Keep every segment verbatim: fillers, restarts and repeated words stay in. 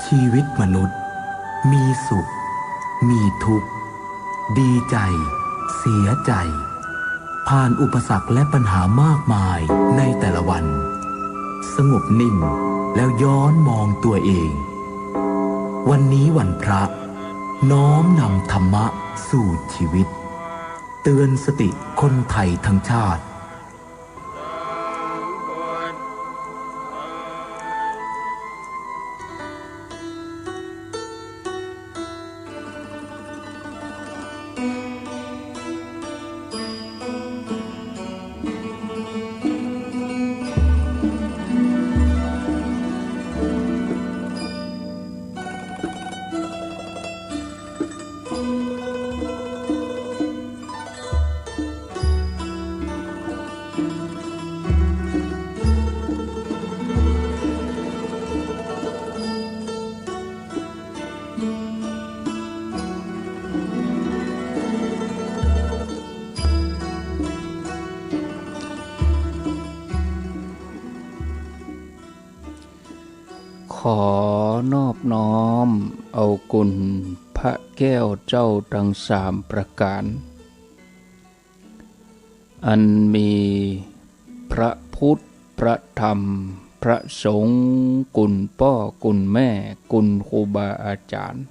ชีวิตมนุษย์ มีสุข มีทุกข์ ดีใจ เสียใจ ผ่านอุปสรรคและปัญหามากมายในแต่ละวัน สงบนิ่ง แล้วย้อนมองตัวเอง วันนี้วันพระ น้อมนำธรรมะสู่ชีวิต เตือนสติคนไทยทั้งชาติ ขอนอบน้อมเอาคุณพระแก้วเจ้าทั้งสามประการ อันมีพระพุทธ พระธรรม พระสงฆ์ คุณป้อ คุณแม่ คุณครูบาอาจ๋ารย์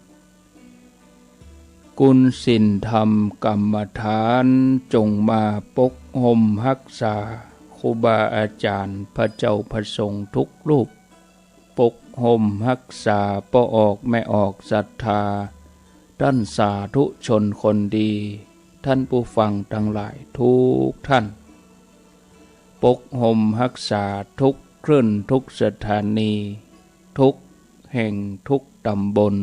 คุณศีลธรรมกรรมฐาน จงมาปกห่มฮักษาครูบาอาจ๋ารย์ พระเจ้าพระสงฆ์ทุกรูป ปกห่มฮักษาป้อออกแม่ออกศรัทธา ต้านสาธุชนคนดี ต้านผู้ฟังตังหลายทุกท่าน ปกห่มฮักษาทุกคลื่นทุกสถานี ทุกแห่งทุกตำบล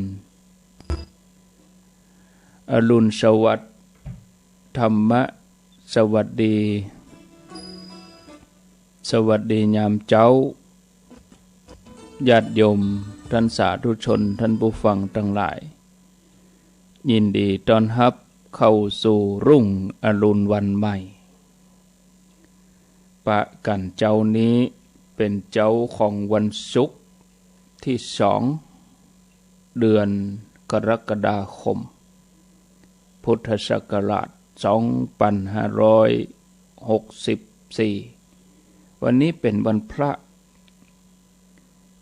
อรุณสวัสดิ์ ธรรมะสวัสดี สวัสดียามเจ๊า ญาติโยม ต้านสาธุชน ต้านผู้ฟังตังหลาย ยินดีต้อนฮับเข้าสู่รุ่งอรุณวันใหม่ ปะกั๋นเจ๊านี้เป๋นเจ๊าของวันศุกร์ตี้สอง เดือนกรกฎาคม พุทธศักราชสองปันห้าร้อยหกสิบสี่ วันนี้เป๋นวันพระ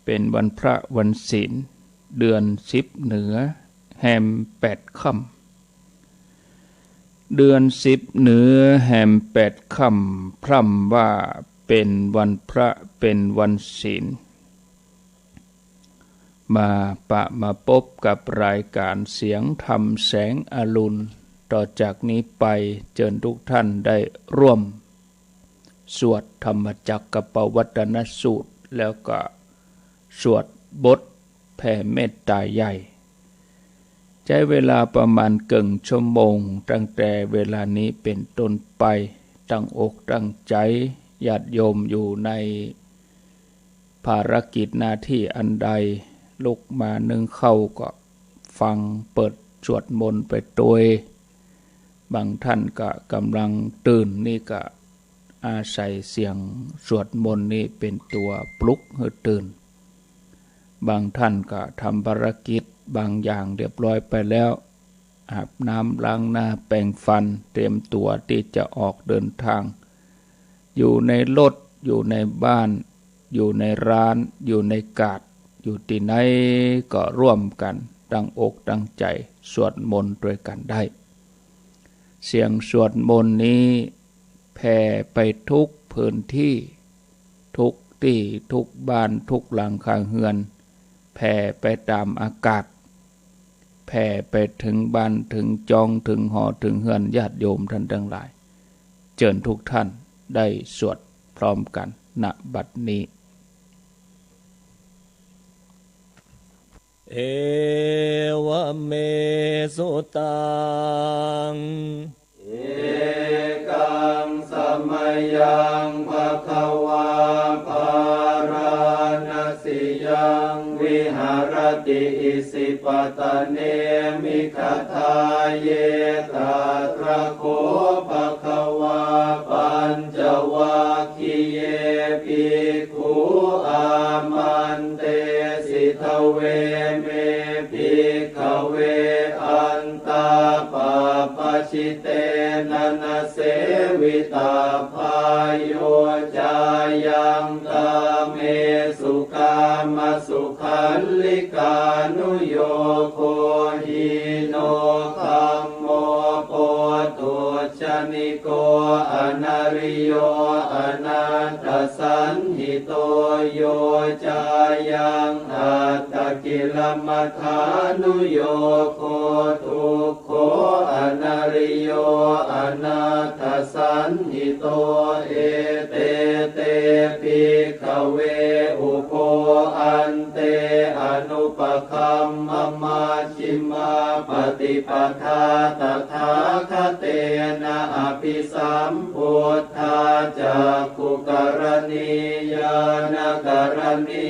เป๋นวันพระวันศีล เดือนสิบเหนือ แฮมแปดค่ำ เดือนสิบเหนือ แฮมแปดค่ำ พร่ำว่าเป๋นวันพระ เป๋นวันศีล มาปะมาปบกับรายก๋านเสียงธรรมแสงอรุณ ต่อจากนี้ไปเจิญทุกท่านได้ร่วมสวดธรรมจักกัปปวัตตนสูตร แล้วก็สวดบทแผ่เมตตาใหญ่ ใจ๊เวลาประมาณเกิ่งชั่วโมง ตั้งแต่เวลานี้เป๋นต้นไป ตั้งอกตั้งใจ๋ ญาติโยมอยู่ใน ภารกิจหน้าตี้อันใด ลุกมานึ่งข้าวก็ฟัง เปิดสวดมนต์ไปตวย บางท่านก็ก่ำลังตื่น นี่ก็อาศัยเสียงสวดมนต์นี่เป๋นตั๋วปลุกหื้อตื่น บางท่านก็ทำภารกิจบางอย่างเรียบร้อยไปแล้ว อาบน้ำล้างหน้าแปรงฟัน เตรียมตั๋วตี้จะออกเดินทาง อยู่ในรถ อยู่ในบ้าน อยู่ในร้าน อยู่ในกาด อยู่ตี้ไหนก็ร่วมกั๋นตั้งอกตั้งใจ๋สวดมนต์ตวยกั๋นได้ เสียงสวดมนต์นี้แผ่ไปทุกพื้นตี้ ทุกตี้ ทุกบ้าน ทุกหลังคาเฮือน แผ่ไปต๋ามอากาศ แผ่ไปเถิงบ้านเถิงจอง เถิงหอเถิงเฮือน ญาติโยมท่านตังหลาย เจิญทุกท่านได้สวดพร้อมกั๋น ณ บัดนี้ เอวะเม สุตัง เอกัง สะมะยัง ภะคะวา พาราณะสียัง วิหะระติ อิสิปะตะเน มิกขะทาเย ตาตระโข ภะคะวา ปัญจวัคคีเย ภิกขุ อามันเต Sitveme bhikkhave antā pabbajitena na sevitabbā, yo cāyaṃ kāmesu kāmasukhallikānuyogo hīno gammo pothujjaniko anariyo anatthasañhito, yo cāyaṃ attakilamathānuyogo dukkho anariyo anatthasañhito. Ete te bhikkhave ubho ante anupagamma maj jhimā paṭipadā tathāgatena abhisambuddhā cakkhukaraṇī ñāṇakaraṇī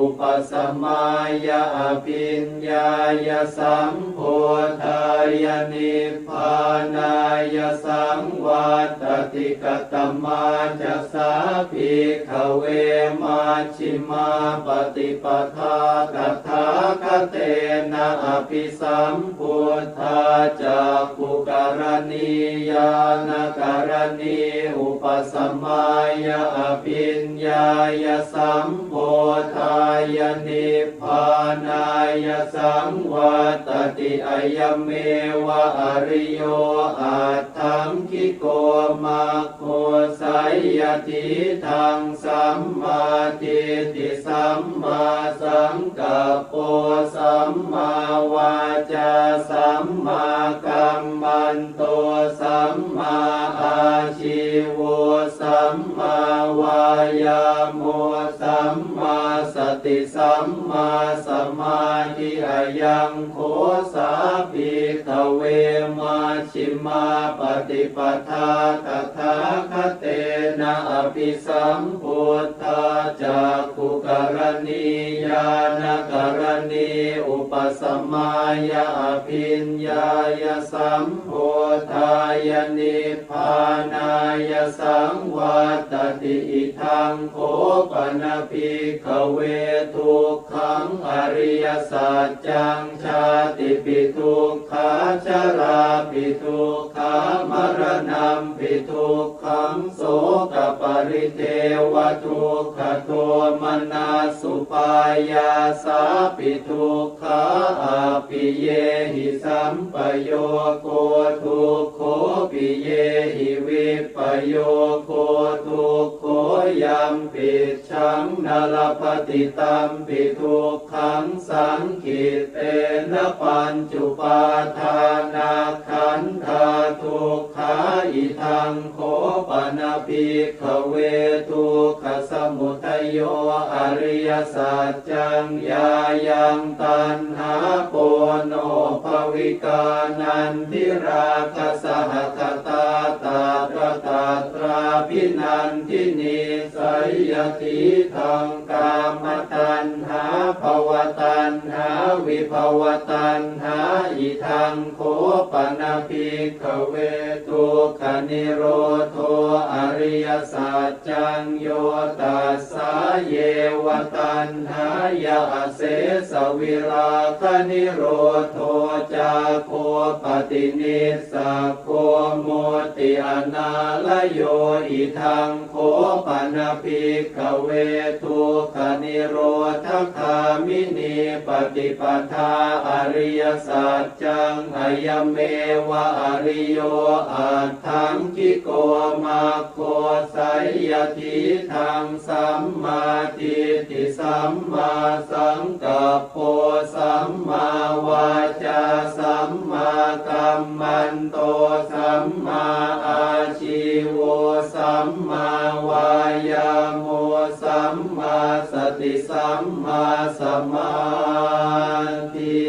upasamāya abhiññāya sambodhāya nibbānāya saṃvattati. Katamā ca sā bhikkhave maj jhimā paṭipadā tathāgatena abhisambuddhā cakkhukaraṇī ñāṇakaraṇī upasamāya abhiññāya sambodhāya nibbānāya saṃvattati? Ayameva ariyo aṭṭhaṅgiko mag go, seyyathīdaṃ: sammādiṭṭhi sammāsaṅkappo sammāvācā sammākammanto sammāājīvo sammāvāyāmo sammāsati sammāsamādhi. Ayaṃ kho sā bhikkhave maj jhimā paṭipadā tathāgatena abhisambuddhā cakkhukaraṇī ñāṇakaraṇī upasamāya abhiññāya sambodhāya nibbānāya saṃvattati. Idaṃ kho pana bhikkhave dukkhaṃ ariyasaccaṃ: jātipi dukkhā jarāpi dukkhā maraṇampi dukkhaṃ sokaparidevadukkhadomanassupāyāsāpi dukkhā appiyehi sampayogo dukkho piyehi vippayogo dukkho yampicchaṃ na labhati tampi dukkhaṃ saṅkhittena pañcupādānakkhandhā dukkhā. Idaṃ kho pana bhikkhave dukkhasamudayo ariyasaccaṃ: yāyaṃ taṇhā ponobbhavikā nandirāgasahagatā tatra tatrābhinandinī, seyyathīdaṃ: kāmataṇhā bhavataṇhā vibhavataṇhā. Idaṃ kho pana bhikkhave dukkhanirodho ariyasaccaṃ: yo tassāyeva taṇhāya asesavirāganirodho cāgo paṭinissaggo mutti anālayo. Idaṃ kho pana bhikkhave dukkhanirodhagāminī paṭipadā ariyasaccaṃ: ayameva ariyo aṭṭhaṅgiko maggo, seyyathīdaṃ: sammādiṭṭhi sammāsaṅkappo sammāvācā sammākammanto sammāājīvo sammāvāyāmo sammāsati sammāsamādhi.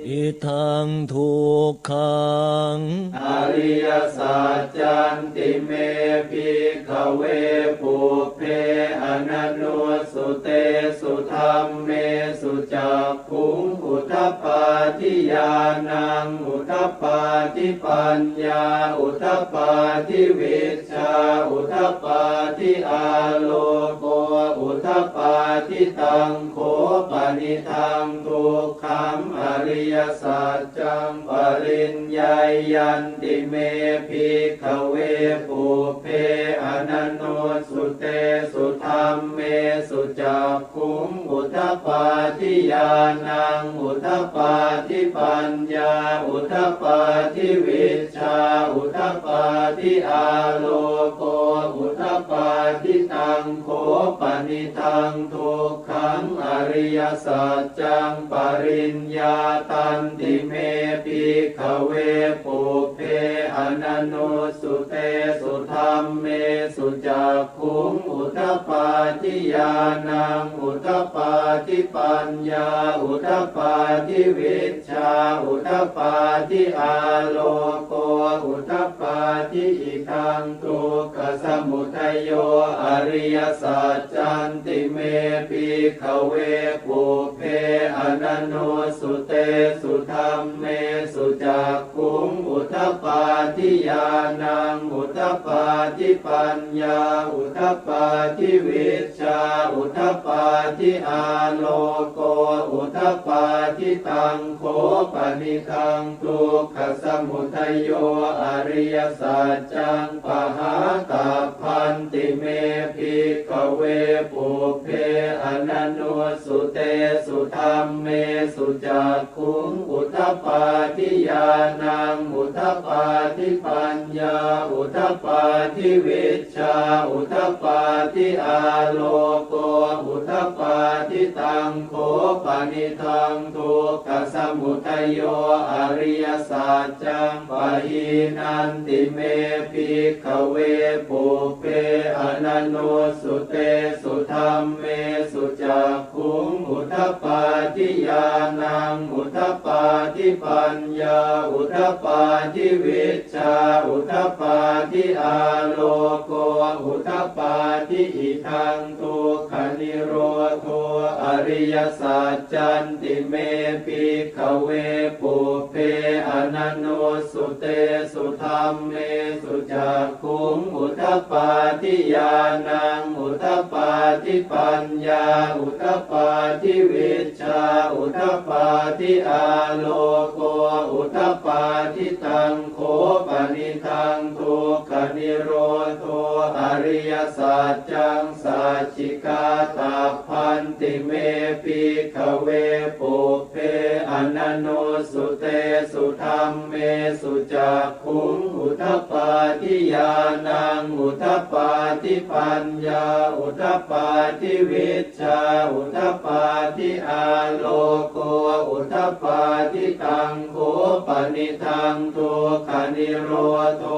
Idaṃ dukkhaṃ ariyasaccanti me bhikkhave pubbe ananussutesu dhammesu cakkhuṃ udapādi ñāṇaṃ udapādi paññā udapādi vijjā udapādi āloko udapādi. Taṃ kho panidaṃ dukkhaṃ ariyasaccaṃ pariññeyyanti me bhikkhave pubbe ananussutesu dhammesu cakkhuṃ udapādi ñāṇaṃ udapādi paññā udapādi vijjā udapādi āloko udapādi. Taṃ kho panidaṃ dukkhaṃ ariyasaccaṃ pariññātanti me bhikkhave pubbe ananussutesu dhammesu cakkhuṃ udapādi ñāṇaṃ udapādi paññā udapādi vijjā udapādi āloko udapādi. Idaṃ dukkhasamudayo ariyasaccanti me bhikkhave pubbe ananussutesu dhammesu cakkhuṃ udapādi ñāṇaṃ udapādi paññā udapādi vijjā udapādi āloko udapādi. Taṃ kho panidaṃ dukkhasamudayo ariyasaccaṃ pahātabbanti me bhikkhave pubbe ananussutesu dhammesu cakkhuṃ udapādi ñāṇaṃ udapādi paññā udapādi vijjā udapādi āloko udapādi. Taṃ kho panidaṃ dukkhasamudayo ariyasaccaṃ pahīnanti me bhikkhave pubbe ananussutesu dhammesu cakkhuṃ udapādi ñāṇaṃ udapādi paññā udapādi vijjā udapādi āloko udapādi. Idaṃ dukkhanirodho ariyasaccanti me bhikkhave pubbe ananussutesu dhammesu cakkhuṃ udapādi ñāṇaṃ udapādi paññā udapādi vijjā udapādi āloko udapādi. Taṃ kho panidaṃ dukkhanirodho ariyasaccaṃ sacchikātabbanti me bhikkhave pubbe ananussutesu dhammesu cakkhuṃ udapādi ñāṇaṃ udapādi paññā udapādi vijjā udapādi āloko udapādi. Taṃ kho panidaṃ dukkhanirodho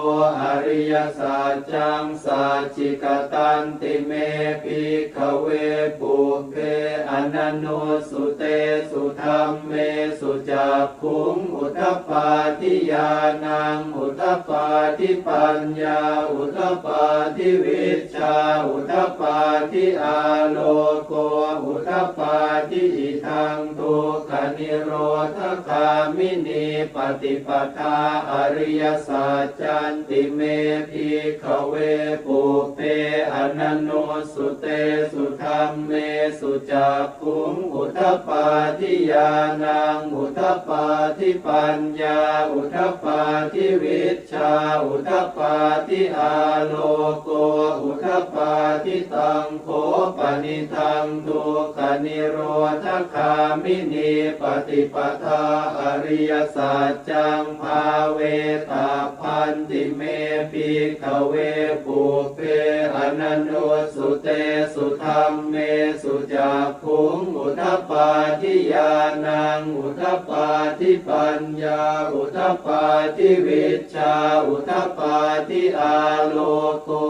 ariyasaccaṃ sacchikatanti me bhikkhave pubbe ananussutesu dhammesu cakkhuṃ udapādi ñāṇaṃ udapādi paññā udapādi vijjā udapādi āloko udapādi. Idaṃ dukkhanirodhagāminī paṭipadā ariyasaccanti me bhikkhave pubbe ananussutesu dhammesu cakkhuṃ udapādi ñāṇaṃ udapādi paññā udapādi vijjā udapādi āloko udapādi. Taṃ kho panidaṃ dukkhanirodhagāminī paṭipadā ariyasaccaṃ bhāvetabbanti me bhikkhave pubbe ananussutesu dhammesu cakkhuṃ udapādi ñāṇaṃ udapādi paññā udapādi vij jā udapādi āloko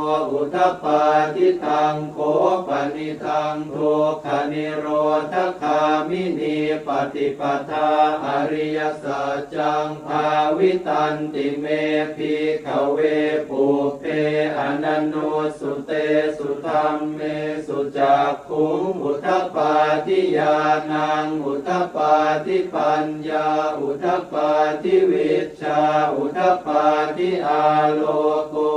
udapādi. Taṃ kho panidaṃ dukkhanirodhagāminī paṭipadā ariyasaccaṃ bhāvitanti me bhikkhave pubbe ananussutesu dhammā me su cakkhuṃ udapādi ñāṇaṃ udapādi paññā udapādi vijjā udapādi āloko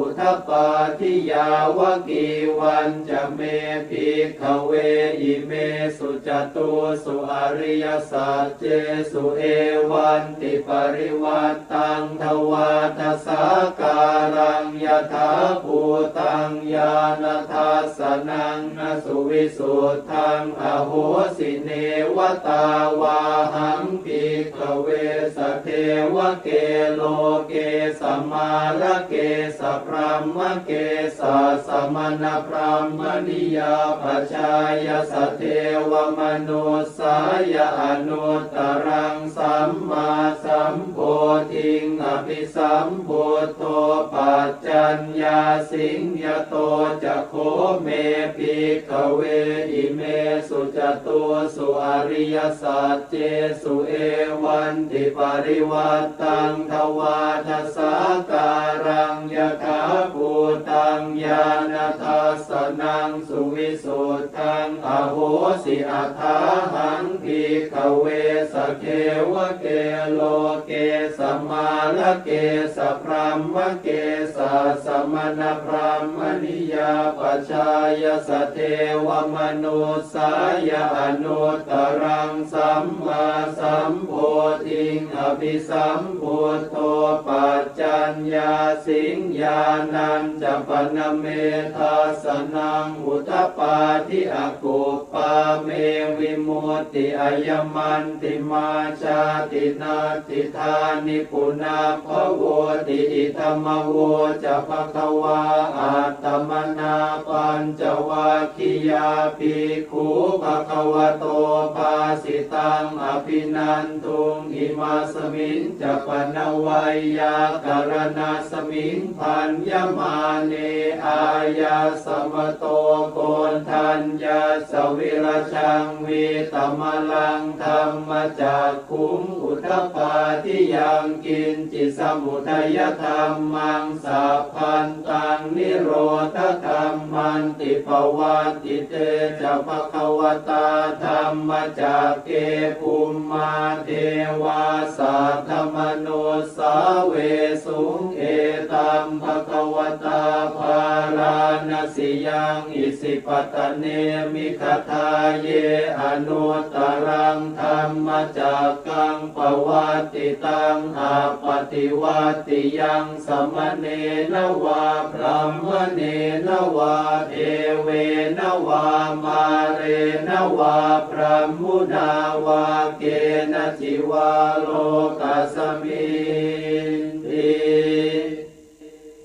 udapādi. Yāvakīvañca me bhikkhave imesu catūsu ariyasaccesu evantiparivaṭṭaṃ dvādasākāraṃ yathābhūtaṃ ñāṇadassanaṃ na suvisuddhaṃ ahosi. Neva tāvāhaṃ bhikkhave sadevake loke samārake sabrahmake sassamaṇabrāhmaṇiyā pajāya sadevamanussāya anuttaraṃ sammāsambodhiṃ abhisambuddho paccaññāsiṃ. Yato ca kho me bhikkhave imesu catūsu ariyasaccesu evantiparivaṭṭaṃ dvādasākāraṃ yathābhūtaṃ ñāṇadassanaṃ suvisuddhaṃ ahosi. Athāhaṃ bhikkhave sadevake loke samārake sabrahmake sassamaṇabrāhmaṇiyā pajāya sadevamanussāya anuttaraṃ sammāsambodhiṃ abhisambuddho paccaññāsiṃ. Ñāṇañca pana me dassanaṃ udapādi, akuppā me vimutti, ayamantimā jāti, natthidāni punabbhavoti. Idamavoca bhagavā. Attamanā pañcavaggiyā bhikkhū bhagavato bhāsitaṃ abhinanduṃ. Imasmiñca pana veyyākaraṇasmiṃ bhaññamāne āyasmato Koṇḍaññassa virajaṃ vītamalaṃ dhammacakkhuṃ udapādi yaṅkiñci samudayadhammaṃ sabbantaṃ nirodhadhammanti. Pavattite ca bhagavatā dhammacakke bhummā devā saddamanussāvesuṃ: Etaṃ bhagavatā Bārāṇasiyaṃ Isipatane Migadāye anuttaraṃ dhammacakkaṃ pavattitaṃ appaṭivattiyaṃ samaṇena vā brāhmaṇena vā devena vā mārena vā brahmunā vā kenaci vā lokasminti.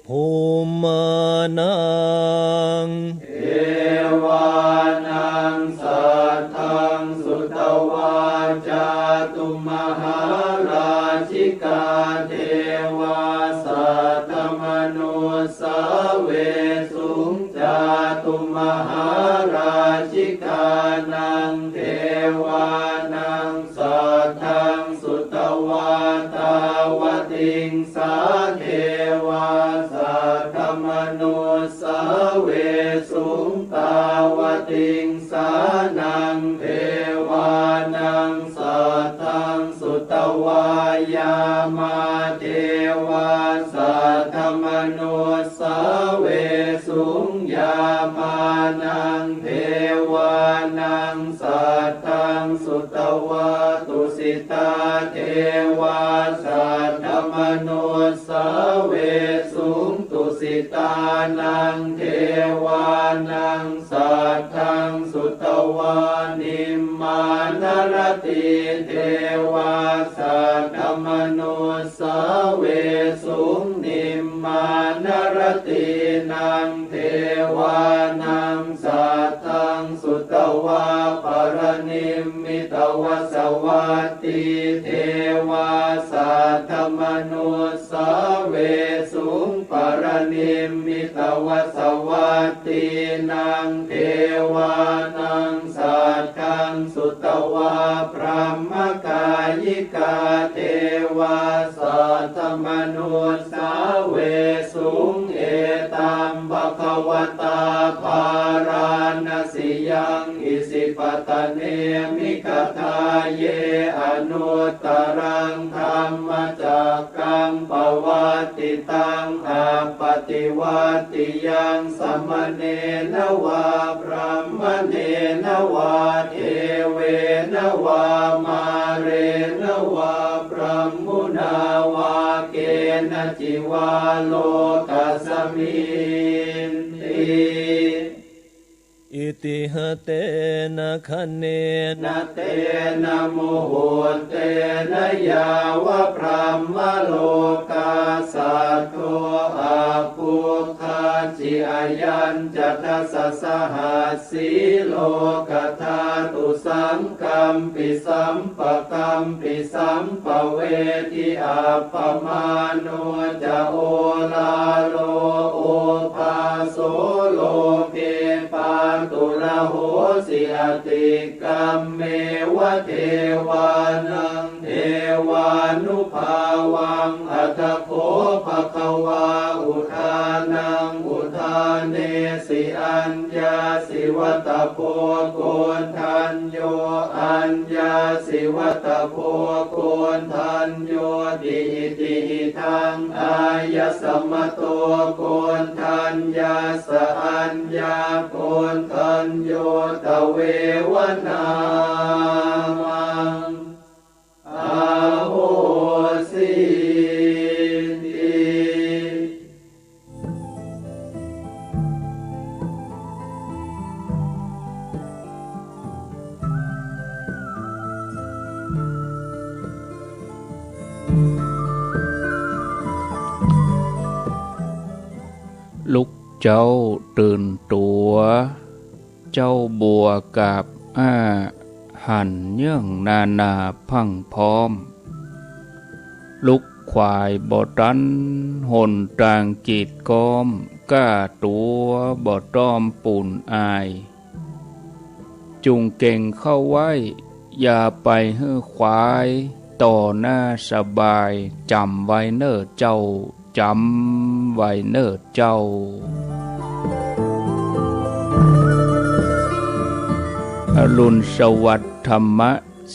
Bhummānaṃ devānaṃ saddaṃ sutvā cātummahārājikā devā saddamanussāvesuṃ. Cātummahārājikānaṃ devānaṃ saddaṃ sutvā tāvatiṃsā devā saddamanussāvesuṃ. Tāvatiṃsānaṃ devānaṃ saddaṃ sutvā yāmā devā saddamanussāvesuṃ. Yāmānaṃ devānaṃ saddaṃ sutvā tusitā devā saddamanussāvesuṃ. Tusitānaṃ devānaṃ saddaṃ sutvā nimmānaratī devā saddamanussāvesuṃ. Nimmānaratīnaṃ devānaṃ saddaṃ sutvā paranimmitavasavattī devā saddamanussāvesuṃ. Paranimmitavasavattīnaṃ devānaṃ saddaṃ sutvā brahmakāyikā devā saddamanussāvesuṃ. Etaṃ bhagavā Bhavatā Bārāṇasiyaṃ Isipatane Migadāye anuttaraṃ dhammacakkaṃ pavattitaṃ appaṭivattiyaṃ samaṇena vā brāhmaṇena vā devena vā mārena vā brahmunā vā kenaci vā lokasminti. Itiha tena khaṇena tena muhuttena yāva brahmalokā saddo abbhuggacchi. Ayañca dasasahassī lokadhātu saṅkampi sampakampi sampavedhi. Appamāṇo ca oḷāro obhāso loke pāturahosi atikkammeva devānaṃ devānubhāvaṃ. Atha kho bhagavā udānaṃ udānesi: Aññāsi vata bho Koṇḍañño, aññāsi vata bho Koṇḍaññoti. Iti hidaṃ āyasmato Koṇḍaññassa aññākoṇḍañño tveva nāmaṃ ahosīti. ลุกเจ๊าตื่นตั๋ว เจ๊าบัวกาบอ้า หันเยื่องนานาพรั่งพร้อม ลุกขวายบ่ตัน หนตางกีดก๊อม ก้าตั๋วบ่ต้อมปูนอาย จุ่งเก่งเข้าไว้ อย่าไปหื้อขวาย ต่อหน้าสบาย จ๋ำไว้เน่อเจ้า จ๋ำไว้เน่อเจ้า อรุณสวัสดิ์ธรรมะ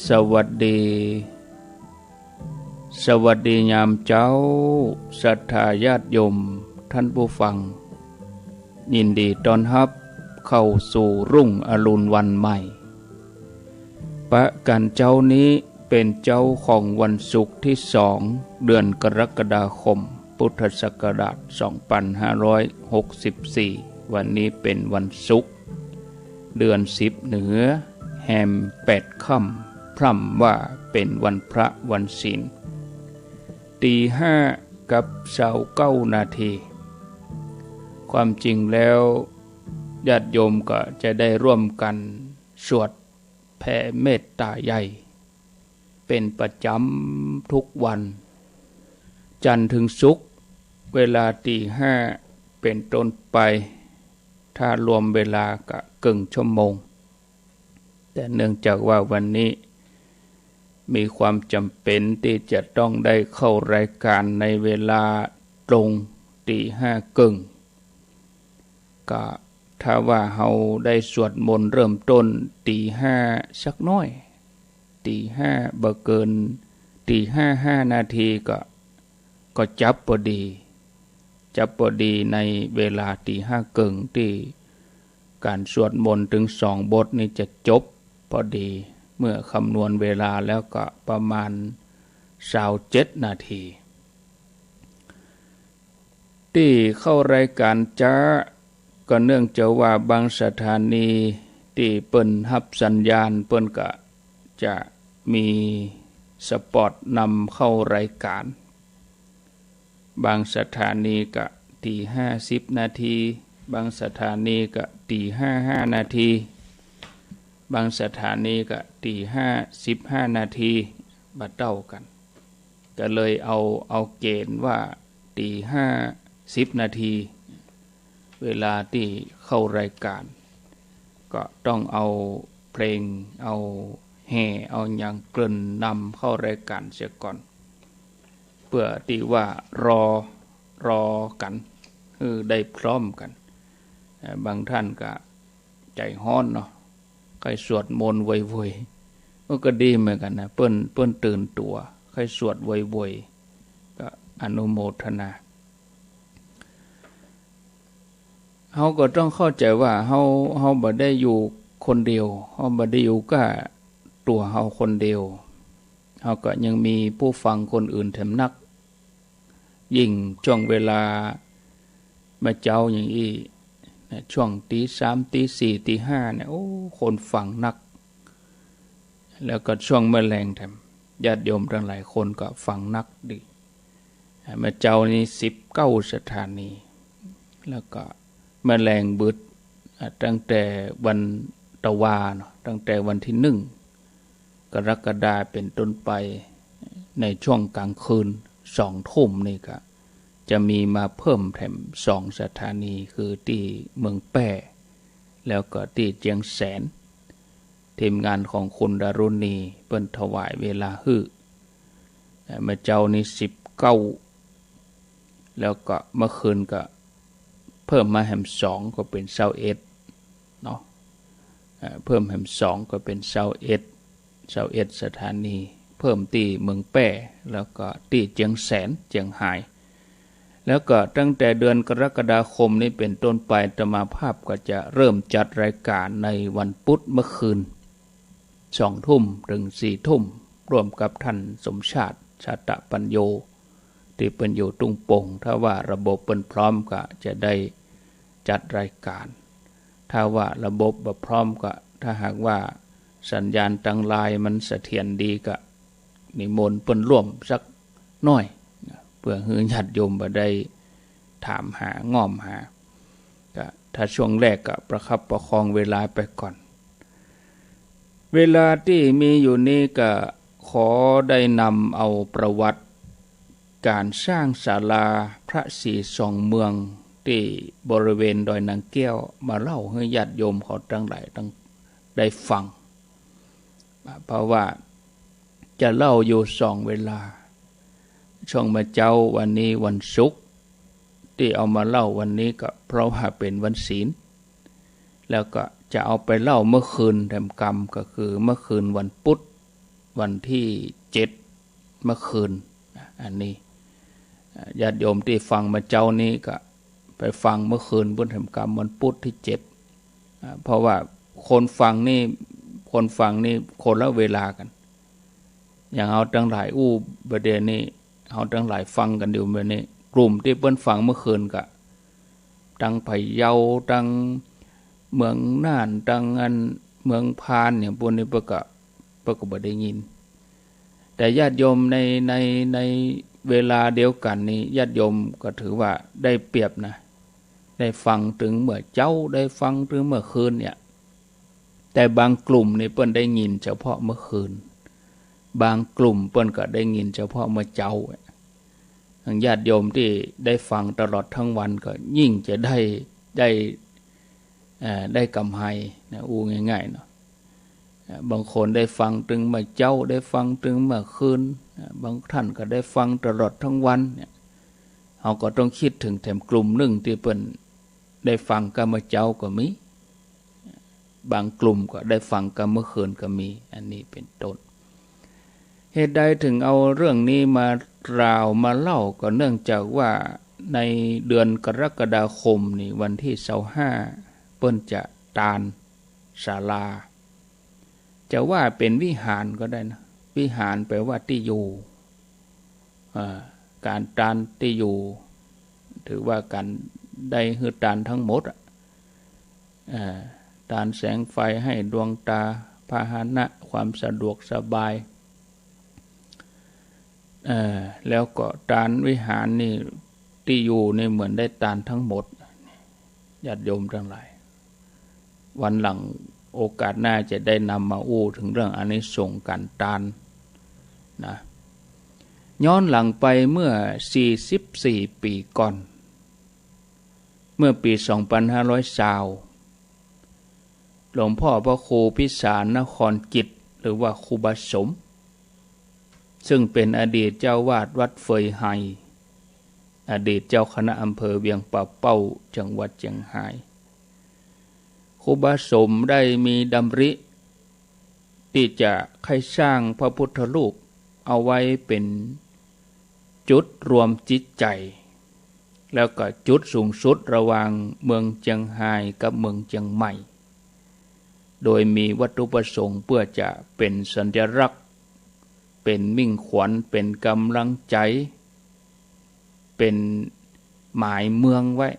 สวัสดี สวัสดียามเจ๊า ศรัทธาญาติโยม ท่านผู้ฟัง ยินดีต้อนฮับเข้าสู่รุ่งอรุณวันใหม่ ปะกั๋นเจ๊านี้เป๋นเจ๊าของวันศุกร์ตี้สอง เดือนกรกฎาคม พุทธศักราชสองปันห้าร้อยหกสิบสี่ วันนี้เป๋นวันศุกร์ เดือนสิบเหนือ แฮมแปดค่ำ พร่ำว่าเป๋นวันพระวันศีล ตีห้ากับซาวเก้านาที ความจริงแล้ว ญาติโยมก็จะได้ร่วมกั๋นสวดแผ่เมตตาใหญ่ เป๋นประจ๋ำทุกวัน จันทร์เถิงศุกร์ เวลาตีห้าเป๋นต้นไป ถ้ารวมเวลาก็เกิ่งชั่วโมง แต่เนื่องจากว่าวันนี้มีความจ๋ำเป๋นตี้จะต้องได้เข้ารายก๋านในเวลาตรงตีห้าเกิ่ง ก็ถ้าว่าเฮาได้สวดมนต์เริ่มต้นตีห้าสักหน้อย ตีห้าบ่เกิน ตีห้าห้านาทีก็ ก็จับพอดี จับพอดีในเวลาตีห้าเกิ่งตี้ก๋านสวดมนต์เถิงสองบทนี้จะจบพอดี เมื่อคำนวณเวลาแล้วก็ประมาณซาวเจ็ดนาที ตี้เข้ารายก๋านจ๊า ก็เนื่องจากว่าบางสถานีตี้เปิ้นฮับสัญญาณเปิ้นก็จะมีสปอตนำเข้ารายก๋าน บางสถานีก็ตีห้าสิบนาที บางสถานีก็ตีห้าห้านาที บางสถานีก็ตีห้าสิบห้านาที บ่เต้ากั๋น ก็เลยเอา เอาเก๋ณฑ์ว่าตีห้าสิบนาที เวลาตี้เข้ารายก๋าน ก็ต้องเอาเพลง เอาแห่ เอาหยังเกริ่นนำเข้ารายก๋านเสียก่อน เปื้อตี้ว่ารอ รอกั๋น หื้อได้พร้อมกั๋น เอ่อ บางท่านก็ใจ๋ฮ้อนเนาะ ใค่สวดมนต์โวยๆ ก็ ก็ดีเหมือนกั๋นนะ เปิ้น เปิ้นตื่นตั๋ว ใค่สวดโวยๆ ก็อนุโมทนา เฮาก็ต้องเข้าใจ๋ว่าเฮา เฮาบ่ได้อยู่คนเดียว เฮาบ่ได้อยู่ก้าตั๋วเฮาคนเดียว เฮาก็ยังมีผู้ฟังคนอื่นแถมนัก ยิ่งช่วงเวลาเมื่อเจ๊าอย่างอี้นะ ช่วงตีสาม ตีสี่ ตีห้าเนี่ย โอ้ คนฟังนัก แล้วก็ช่วงเมื่อแลงแถม ญาติโยมตังหลายคนก็ฟังนักดี เมื่อเจ๊านี้สิบเก้าสถานี แล้วก็เมื่อแลงบึด อ่ะ ตั้งแต่วันตะวาเนาะ ตั้งแต่วันที่หนึ่งกรกฎาคมเป๋นต้นไป ในช่วงก๋างคืนสองทุ่มนี่ก็จะมีมาเพิ่มแถมสองสถานี คือตี้เมืองแป้ แล้วก็ตี้เจียงแสน ทีมงานของคุณดารุณีเปิ้นถวายเวลาหื้อ เอ่อ เมื่อเจ๊านี้สิบเก้า แล้วก็เมื่อคืนก็เพิ่มมาแหมสอง ก็เป๋นซาวเอ็ดเนาะ เอ่อ เพิ่มแหมสอง ก็เป๋นซาวเอ็ด ซาวเอ็ดสถานี เพิ่มตี้เมืองแป้ แล้วก็ตี้เจียงแสน เจียงฮาย แล้วก็ตั้งแต่เดือนกรกฎาคมนี้เป๋นต้นไป อาตมาภาพก็จะเริ่มจัดรายการในวันพุธเมื่อคืน สองทุ่มเถิงสี่ทุ่ม ร่วมกับท่านสมชาติ ชาตะปัญโญ ตี้เปิ้นอยู่ตุ้งโป่ง ถ้าว่าระบบเปิ้นพร้อมก็จะได้จัดรายการ ถ้าว่าระบบบ่พร้อมก็ ถ้าหากว่าสัญญาณตางไลน์มันเสถียรดีก็นิมนต์เปิ้นร่วมสักหน้อยนะ เปื้อหื้อญาติโยมบ่ได้ถามหา ง่อมหา ก็ถ้าช่วงแรกก็ประคับประคองเวลาไปก่อน เวลาตี้มีอยู่นี้ก็ขอได้นำเอาประวัติก๋านสร้างศาลาพระศรีสองเมืองตี้บริเวณดอยนางแก้วมาเล่าหื้อญาติโยมเขาตังหลายตังได้ฟัง เพราะว่าจะเล่าอยู่สองเวลา ช่วงเมื่อเจ๊าวันนี้วันศุกร์ ตี้เอามาเล่าวันนี้ก็เพราะว่าเป๋นวันศีล แล้วก็จะเอาไปเล่าเมื่อคืนแถมกำ ก็คือเมื่อคืนวันพุธ วันที่เจ็ด เมื่อคืน อันนี้ เอ่อ ญาติโยมตี้ฟังเมื่อเจ๊านี้ก็ไปฟังเมื่อคืนปู๊นแถมกำ วันพุธที่เจ็ด อ่า เพราะว่าคนฟังนี่ คนฟังนี่คนละเวลากั๋น อย่างเฮาตังหลายอู้บ่าเดี่ยวนี้ เฮาตังหลายฟังกั๋นอยู่บ่าเดี่ยวนี้ กลุ่มตี้เปิ้นฟังเมื่อคืนก็ ตังพะเยา ตังเมืองน่าน ตังอันเมืองพานอย่างปู๊นนี่เปิ้นก็ เปิ้นก็บ่ได้ยิน แต่ญาติโยมใน ใน ในเวลาเดียวกั๋นนี่ ญาติโยมก็ถือว่าได้เปรียบนะ ได้ฟังตึงเมื่อเจ๊า ได้ฟังตึงเมื่อคืนเนี่ย แต่บางกลุ่มนี่เปิ้นได้ยินเฉพาะเมื่อคืน บางกลุ่มเปิ้นก็ได้ยินเฉพาะเมื่อเจ๊า อย่างญาติโยมตี้ได้ฟังตลอดทั้งวันก็ยิ่งจะได้ ได้ เอ่อ ได้ก๋ำไรนะ อู้ง่ายๆ เนาะ เอ่อ บางคนได้ฟังตึงเมื่อเจ๊า ได้ฟังตึงเมื่อคืน เอ่อ บางท่านก็ได้ฟังตลอดทั้งวันเนี่ย เฮาก็ต้องกึ๊ดเถิงแถมกลุ่มนึ่งตี้เปิ้นได้ฟังก้าเมื่อเจ๊าก็มี บางกลุ่มก็ได้ฟังก้าเมื่อคืนก็มี อันนี้เป๋นต้น เหตุใดเถิงเอาเรื่องนี้มากล่าวมาเล่า ก็เนื่องจากว่าในเดือนกรกฎาคมนี่ วันตี้ซาวห้า เปิ้นจะตานศาลา จะว่าเป๋นวิหารก็ได้นะ วิหารแปลว่าตี้อยู่ อ่า ก๋านตานตี้อยู่ ถือว่าก๋านได้หื้อตานทั้งหมดอะ อ่า ตานแสงไฟ หื้อดวงตา พาหนะ ความสะดวกสบาย เอ่อ แล้วก็ตานวิหารนี่ ตี้อยู่นี่เหมือนได้ตานทั้งหมด ญาติโยมตังหลาย วันหลังโอกาสหน้าจะได้นำมาอู้เถิงเรื่องอานิสงส์ก๋านตานนะ ย้อนหลังไปเมื่อสี่สิบสี่ปี๋ก่อน เมื่อปี๋สองปันห้าร้อยซาว หลวงพ่อพระครูพิสารนครกิจ หรือว่าครูบาสม ซึ่งเป๋นอดีตเจ้าอาวาสวัดเฟยไฮ อดีตเจ้าคณะอำเภอเวียงป่าเป้า จังหวัดเจียงฮาย ครูบาสมได้มีดำริตี้จะใค่สร้างพระพุทธรูปเอาไว้เป๋นจุดรวมจิตใจ๋ แล้วก็จุดสูงสุดระหว่างเมืองเจียงฮายกับเมืองเจียงใหม่ โดยมีวัตถุประสงค์เปื้อจะเป๋นสัญลักษณ์ เป๋นมิ่งขวัญ เป๋นก๋ำลังใจ๋ เป๋นหมายเมืองไว้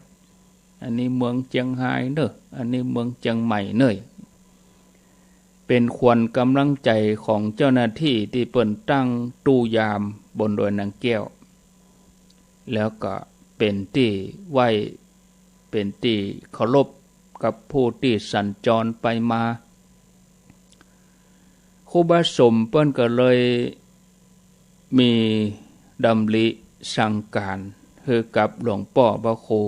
อันนี้เมืองเจียงฮายเน่อ อันนี้เมืองเจียงใหม่เน่อ เป๋นขวัญก๋ำลังใจ๋ของเจ้าหน้าตี้ตี้เปิ้นตั้งตู้ยามบนดอยนางแก้ว แล้วก็เป๋นตี้ไหว้ เป๋นตี้เคารพกับผู้ตี้สัญจรไปมา ครูบาสมเปิ้นก็เลยมีดำริสั่งก๋านหื้อกับหลวงป้อพระครู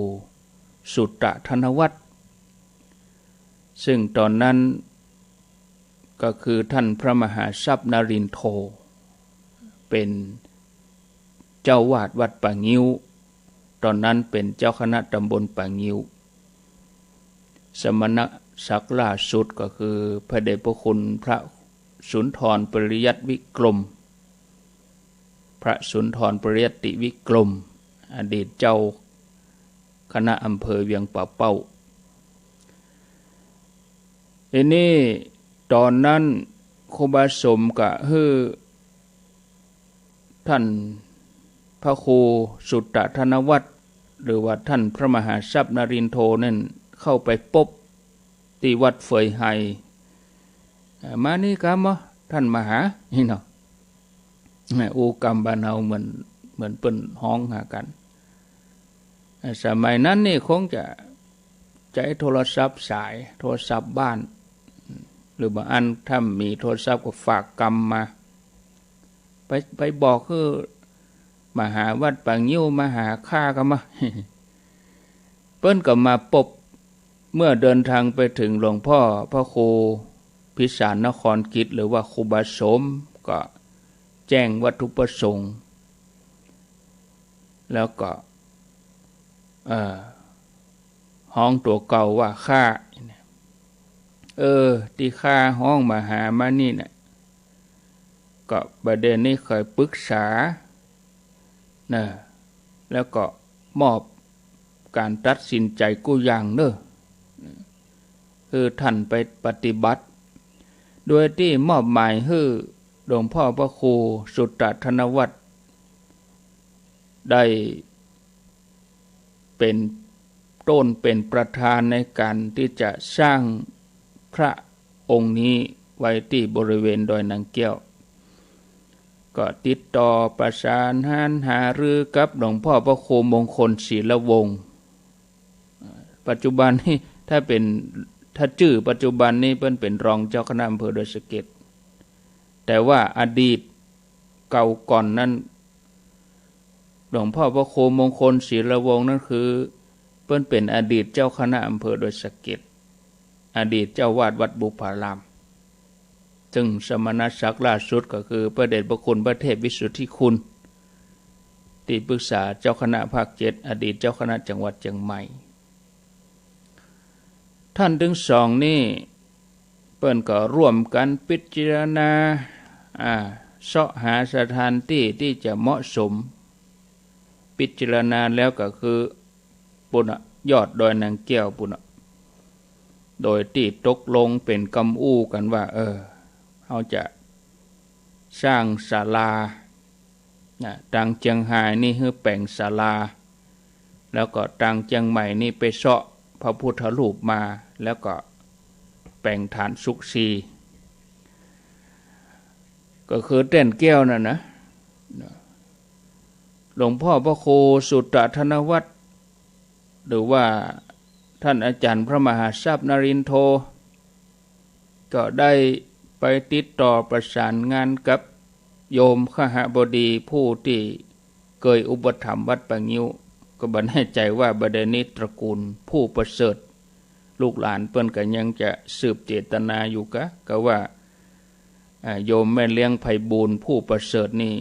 สุตตะธนวัตร ซึ่งต๋อนนั้นก็คือท่านพระมหาทรัพย์นรินโท เป๋นเจ้าวาดวัดป่างิ้ว ต๋อนนั้นเป๋นเจ้าคณะตำบลป่างิ้ว สมณศักดิ์ล่าสุดก็คือพระเดชพระคุณพระสุนทรปริยัติวิกรม พระสุนทรปริยัติวิกรม อดีตเจ้าคณะอำเภอเวียงป่าเป้า ทีนี้ต๋อนนั้นครูบาสมก็หื้อท่านพระครูสุตตะธนวัตร หรือว่าท่านพระมหาทรัพย์นรินโทนั้นเข้าไปปบตี้วัดเฟยไฮ เอ่อ มานี่กำบ่ ท่านมหา นี่เนาะ อู้กำบ้านเฮาเหมือน เหมือนเปิ้นฮ้องหากั๋น สมัยนั้นนี่คงจะใจ๊โทรศัพท์สาย โทรศัพท์บ้าน หรือบางอันถ้ามีโทรศัพท์ก็ฝากกำมา ไป ไปบอกหื้อมหาวัดป่างิ้วมาหาข้ากำบ่ เปิ้นก็มาปบ เมื่อเดินทางไปถึงหลวงป้อพระครูพิสารนครกิจ หรือว่าครูบาสม ก็แจ้งวัตถุประสงค์ แล้วก็ เอ่อ ฮ้องตั๋วเก่าว่าข้า เออ ตี้ข้าฮ้องมหามานี่น่ะ ก็บ่าเดี่ยวนี้ค่อยปึกษา นะ แล้วก็มอบก๋านตัดสินใจ๋กู้อย่างเน่อ หื้อท่านไปปฏิบัติ โดยตี้มอบหมายหื้อหลวงป้อพระครูสุตตะธนวัตร ได้เป๋นต้นเป๋นประธานในก๋านตี้จะสร้างพระองค์นี้ไว้ตี้บริเวณดอยนางแก้ว ก็ติดต่อประสานหารือกับหลวงป้อพระครูมงคลศิลวงศ์ ปัจจุบันนี้ถ้าเป๋น ถ้าจื้อปัจจุบันนี้เปิ้นเป๋นรองเจ้าคณะอำเภอดอยสะเก็ด แต่ว่าอดีตเก่าก่อนนั้น หลวงป้อพระครูมงคลศิลวงศ์นั้นคือ เปิ้นเป๋นอดีตเจ้าคณะอำเภอดอยสะเก็ด อดีตเจ้าอาวาสวัดบุพาราม ซึ่งสมณศักดิ์ล่าสุดก็คือพระเดชพระคุณพระเทพวิสุทธิคุณ ตี้ปรึกษาเจ้าคณะภาคเจ็ด อดีตเจ้าคณะจังหวัดเจียงใหม่ ท่านตึงสองนี่ เปิ้นก็ร่วมกั๋นพิจารณา อ่า เซาะหาสถานตี้ตี้จะเหมาะสม พิจารณาแล้วก็คือ ปู๊นน่ะ ยอดดอยนางแก้วปู๊นน่ะ โดยตี้ตกลงเป๋นกำอู้กั๋นว่า เออ เฮาจะสร้างศาลา นะ ตางเจียงฮายนี่หื้อแป๋งศาลา แล้วก็ตางเจียงใหม่นี่ไปเซาะพระพุทธรูปมา แล้วก็แป๋งฐานสุกซี ก็คือแต้นแก้วนั่นนะ หลวงป้อพระครูสุตตะธนวัตร หรือว่าท่านอาจ๋ารย์พระมหาทรัพย์นรินโท ก็ได้ไปติดต่อประสานงานกับโยมคหบดีผู้ตี้เกยอุปถัมภ์วัดป่างิ้ว ก็บ่แน่ใจ๋ว่าบ่าเดี่ยวนี้ตระกูลผู้ประเสริฐ ลูกหลานเปิ้นก็ยังจะสืบเจตนาอยู่กา กาว่า อ่า โยมแม่เลี้ยงไพบูลย์ผู้ประเสริฐนี่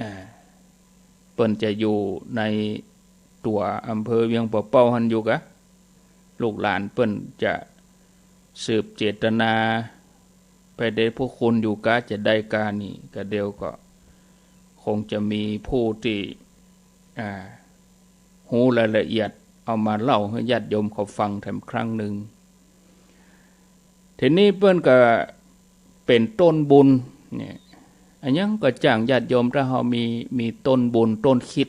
อ่า เปิ้นจะอยู่ในตั๋วอำเภอเวียงป่าเป้าหั้นอยู่กา ลูกหลานเปิ้นจะ สืบเจตนาไปเดชพระคุณอยู่กา จะได้กานี้ กาเดียวก็คงจะมีผู้ตี้ อ่า ฮู้รายละเอียด เอามาเล่าหื้อญาติโยมเขาฟังแถมครั้งนึ่ง ทีนี้เปิ้นก็เป๋นต้นบุญเนี่ย อะหยังก็จ้างญาติโยม ถ้าเฮามี มีต้นบุญ ต้นคิด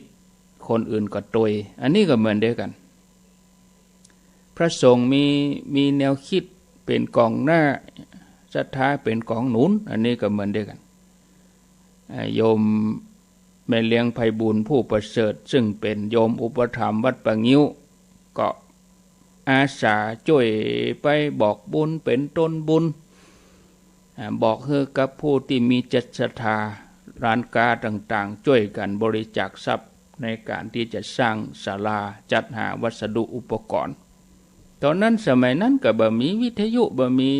คนอื่นก็ตวย อันนี้ก็เหมือนเดียวกั๋น พระสงฆ์มี มีแนวคิดเป๋นก๋องหน้า ศรัทธาเป๋นก๋องหนุน อันนี้ก็เหมือนเดียวกั๋น อ่า โยมแม่เลี้ยงไพบูลย์ผู้ประเสริฐ ซึ่งเป๋นโยมอุปถัมภ์วัดป่างิ้ว ก็อาสาจ้วยไปบอกบุญ เป๋นต้นบุญ อ่า บอกหื้อกับผู้ตี้มีจิตศรัทธา ร้านก๊าต่างๆ จ้วยกั๋นบริจาคทรัพย์ในก๋านตี้จะสร้างศาลา จัดหาวัสดุอุปกรณ์ ต๋อนนั้นสมัยนั้นก็บ่มีวิทยุ บ่มี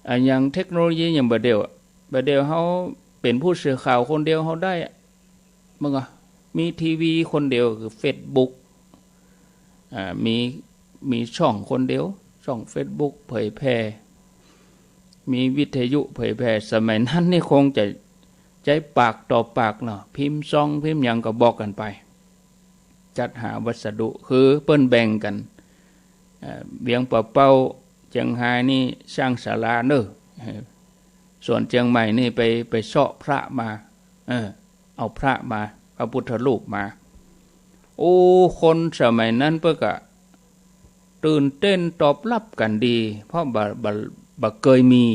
อะหยังเทคโนโลยีอย่างบ่าเดี่ยวอะ บ่าเดี่ยวเฮาเป๋นผู้สื่อข่าวคนเดียวเฮาได้อะ มันก็มีทีวีคนเดียวคือเฟซบุ๊ก อ่า มี มีช่องคนเดียว ช่องเฟซบุ๊กเผยแผ่ มีวิทยุเผยแผ่ สมัยนั้นนี่คงจะใจ๊ปากต่อปากเนาะ พิมพ์ซองพิมพ์หยังก็บอกกั๋นไป จัดหาวัสดุ คือเปิ้นแบ่งกั๋น เอ่อ เวียงป่าเป้า เจียงฮายนี่สร้างศาลาเน่อ เออ ส่วนเจียงใหม่นี่ไป ไปเซาะพระมา เออ เอาพระมา พระพุทธรูปมา โอ้ คนสมัยนั้นเปิ้นก็ตื่นเต้นตอบรับกั๋นดี เพราะบ่ บ่ บ่เกยมี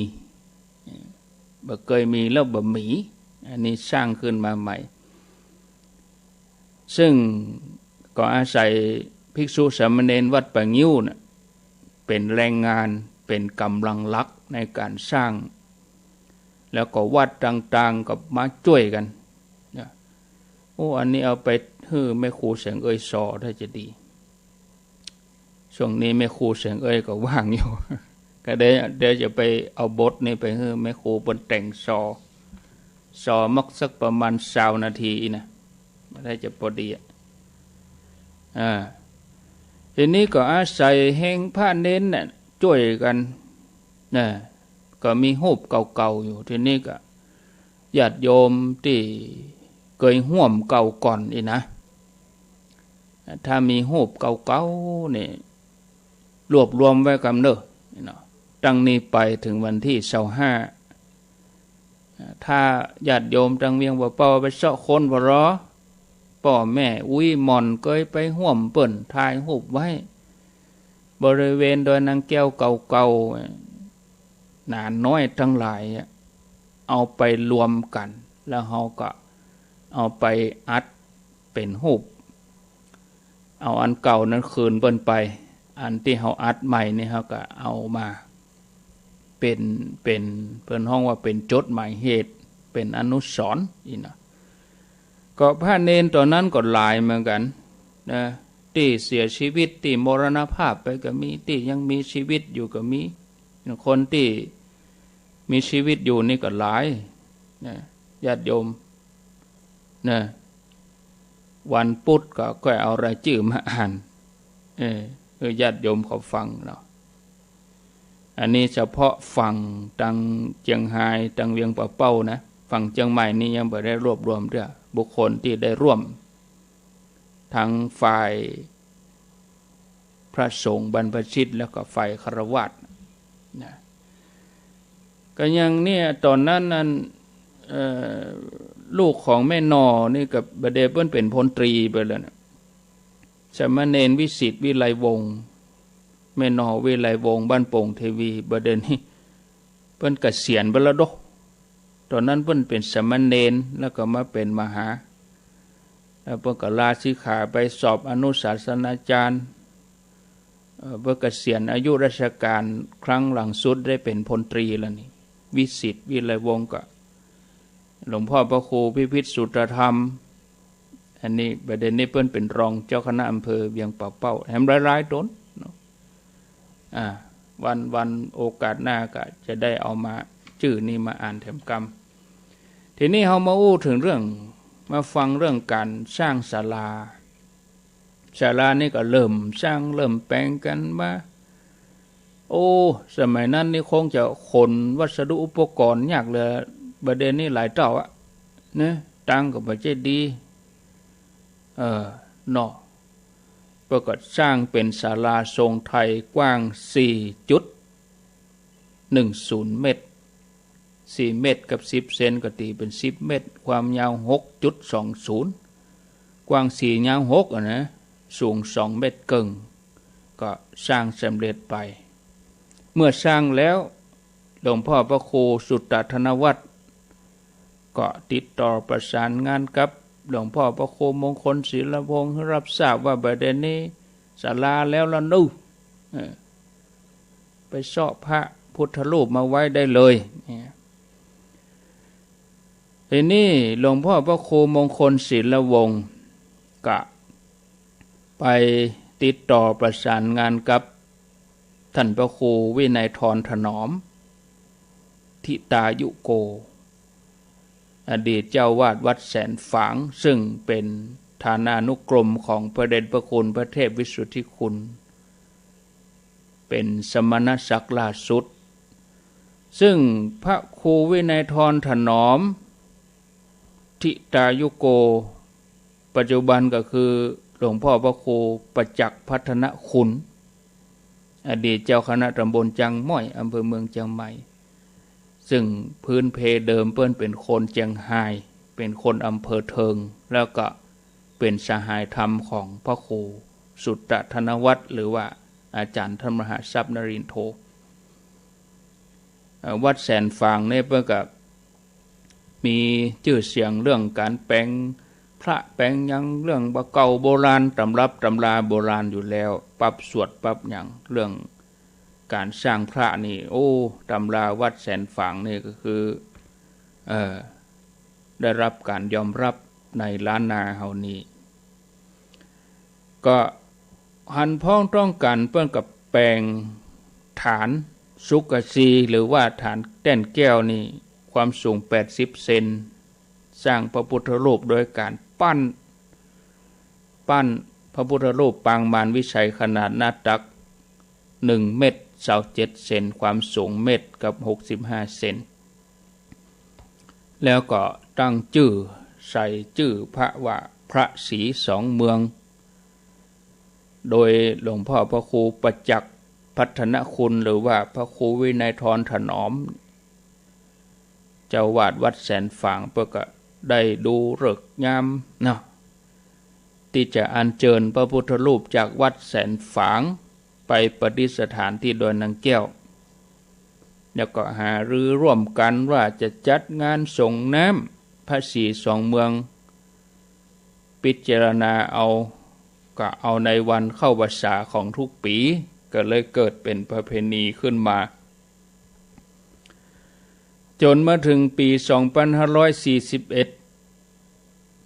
บ่เกยมีแล้วบ่มี อันนี้สร้างขึ้นมาใหม่ ซึ่งก็อาศัยภิกษุสามเณรวัดป่างิ้วน่ะ เป๋นแรงงาน เป๋นก๋ำลังหลักในก๋านสร้าง แล้วก็วัดต่างๆ ก็มาจ้วยกั๋นนะ โอ้ อันนี้เอาไปหื้อแม่ครูแสงเอ้ยซอ ถ้าจะดี ช่วงนี้แม่ครูแสงเอ้ยก็ว่างอยู่ ก็เดี๋ยว เดี๋ยวจะไปเอาบทนี้ไปหื้อแม่ครูเปิ้นแต่งซอ ซอมักสักประมาณซาวนาทีนะ มันน่าจะพอดีอะ อ่า ทีนี้ก็อาศัยแฮงพระเณรน่ะจ้วยกั๋นนะ ก็มีฮูปเก่าๆ อยู่ ทีนี้ก็ญาติโยมตี้เกยฮ่วมเก่าก่อนอี้นะ ถ้ามีฮูปเก่าๆ นี่ รวบรวมไว้กำเน่อเนาะ ตั้งนี้ไปเถิงวันตี้ซาวห้า ถ้าญาติโยมตังเวียงป่าเป้าไปเซาะค้นบ่ลอ ป้อแม่อุ๊ยหม่อนเกยไปฮ่วมเปิ้น ถ่ายฮูปไว้ บริเวณดอยนางแก้วเก่าๆ หนานน้อยตังหลายอะ เอาไปรวมกั๋น แล้วเฮาก็เอาไปอัดเป๋นฮูป เอาอันเก่านั้นคืนเปิ้นไป อันตี้เฮาอัดใหม่นี่เฮาก็เอามาเป๋น เป๋น เปิ้นฮ้องว่าเป๋นจดหมายเหตุ เป๋นอนุสรณ์อี้นะ ก็พระเณรต๋อนนั้นก็หลายเหมือนกั๋นนะ ตี้เสียชีวิต ตี้มรณภาพไปก็มี ตี้ยังมีชีวิตอยู่ก็มี คนตี้มีชีวิตอยู่นี่ก็หลายนะ ญาติโยมนะ วันพุธก็ค่อยเอารายจื้อมาอ่าน เออ หื้อญาติโยมเขาฟังเนาะ อันนี้เฉพาะฝั่งตังเจียงฮาย ตังเวียงป่าเป้านะ ฝั่งเจียงใหม่นี่ยังบ่ได้รวบรวมเตื้อ บุคคลตี้ได้ร่วม ทั้งฝ่ายพระสงฆ์บรรพชิต แล้วก็ฝ่ายฆราวาสนะ ก็อย่างเนี่ย ต๋อนนั้นนั่น เอ่อ ลูกของแม่หน่อนี่ก็บ่าเดี่ยวเปิ้นเป๋นพลตรีไปแล้วนะ สามเณรวิสิทธิ์วิไลวงศ์ แม่หน่อวิไลวงศ์ บ้านโป่งเทวี บ่าเดี่ยวนี้เปิ้นเกษียณไปแล้วเนาะ ต๋อนนั้นเปิ้นเป๋นสามเณร แล้วก็มาเป๋นมหา แล้วเปิ้นก็ลาสิกขาไปสอบอนุศาสนาจารย์ เอ่อ เปิ้นเกษียณอายุราชการครั้งหลังสุดได้เป๋นพลตรีแล้วนี่ วิสิทธิ์วิไลวงศ์ ก็หลวงพ่อพระครูพิพิธสุตธรรม อันนี้บ่าเดี่ยวนี้เปิ้นเป๋นรองเจ้าคณะอำเภอเวียงป่าเป้า แถมหลายๆ ต๋นเนาะ อ่า วัน วันโอกาสหน้าก็จะได้เอามา จื้อนี้มาอ่านแถมกำ ทีนี้เฮามาอู้เถิงเรื่อง มาฟังเรื่องก๋านสร้างศาลา ศาลานี่ก็เริ่มสร้าง เริ่มแป๋งกั๋นมา โอ้ สมัยนั้นนี่คงจะขนวัสดุอุปกรณ์ยากเหลือบ่าเดี่ยวนี้หลายเต้าอะ เนาะ ตังค์ก็บ่ใจ้ดี เออ เนาะ เปิ้นก็สร้างเป๋นศาลาทรงไทยกว้างสี่จุดหนึ่งศูนย์เมตร สี่เมตรกับสิบเซน ก็ตี๋เป๋นสิบเมตร ความยาวหกจุดสองศูนย์ กว้างสี่ ยาวหกอะนะ สูงสองเมตรเกิ่ง ก็สร้างสำเร็จไป เมื่อสร้างแล้ว หลวงพ่อพระครูสุตตะธนวัฒน์ ก็ติดต่อประสานงานกับหลวงพ่อพระครูมงคลศิลวงศ์ หื้อรับทราบว่าบ่าเดี่ยวนี้ศาลาแล้วละเนาะ เออ ไปเซาะพระพุทธรูปมาไว้ได้เลย เนี่ย ทีนี้หลวงพ่อพระครูมงคลศิลวงศ์ก็ไปติดต่อประสานงานกับท่านพระครูวินัยธรถนอม ทิตายุโก อดีตเจ้าวาดวัดแสนฝาง ซึ่งเป๋นฐานานุกรมของพระเดชพระคุณพระเทพวิสุทธิคุณ เป๋นสมณศักดิ์ล่าสุด ซึ่งพระครูวินัยธรถนอม ทิตายุโก ปัจจุบันก็คือหลวงพ่อพระครูประจักษ์พัฒนคุณ อดีตเจ้าคณะตำบลจางม้อย อำเภอเมืองเจียงใหม่ ซึ่งพื้นเพเดิมเปิ้นเป๋นคนเจียงฮาย เป๋นคนอำเภอเทิง แล้วก็เป๋นสหายธรรมของพระครูสุตตะธนวัฒน์ หรือว่าอาจารย์ท่านมหาทรัพย์นรินทโธ เอ่อ วัดแสนฝางเนี่ยเปิ้นก็มีจื้อเสียงเรื่องก๋านแป๋งพระแป๋งหยัง เรื่องบ่าเก่าโบราณ ตำรับตำราโบราณอยู่แล้ว ปรับสวดปรับหยัง เรื่องก๋านสร้างพระนี่ โอ้ ตำราวัดแสนฝางนี่ก็คือ เอ่อ ได้รับก๋านยอมรับในล้านนาเฮานี้ ก็หันพ้องต้องกั๋น เปิ้นก็แป๋งฐานสุกสี หรือว่าฐานแก่นแก้วนี่ ความสูงแปดสิบเซน สร้างพระพุทธรูปโดยก๋านปั้น ปั้นพระพุทธรูปปางมารวิชัยขนาดหน้าตักหนึ่งเมตรซาวเจ็ดเซน ความสูงเมตรกับหกสิบห้าเซน แล้วก็ตั้งจื้อ ใส่จื้อพระว่าพระศรีสองเมือง โดยหลวงพ่อพระครูประจักษ์พัฒนคุณ หรือว่าพระครูวินัยธรถนอม เจ้าวาดวัดแสนฝาง เปิ้นก็ได้ดูฤกษ์ยามเนาะ ตี้จะอัญเจิญพระพุทธรูปจากวัดแสนฝางไปประดิษฐานตี้ดอยนางแก้ว แล้วก็หารือร่วมกั๋นว่าจะจัดงานส่งน้ำพระศรีสองเมือง พิจารณาเอา ก็เอาในวันเข้าพรรษาของทุกปี๋ ก็เลยเกิดเป๋นประเพณีขึ้นมา จ๋นมาเถิงปี๋สองปันห้าร้อยสี่สิบเอ็ด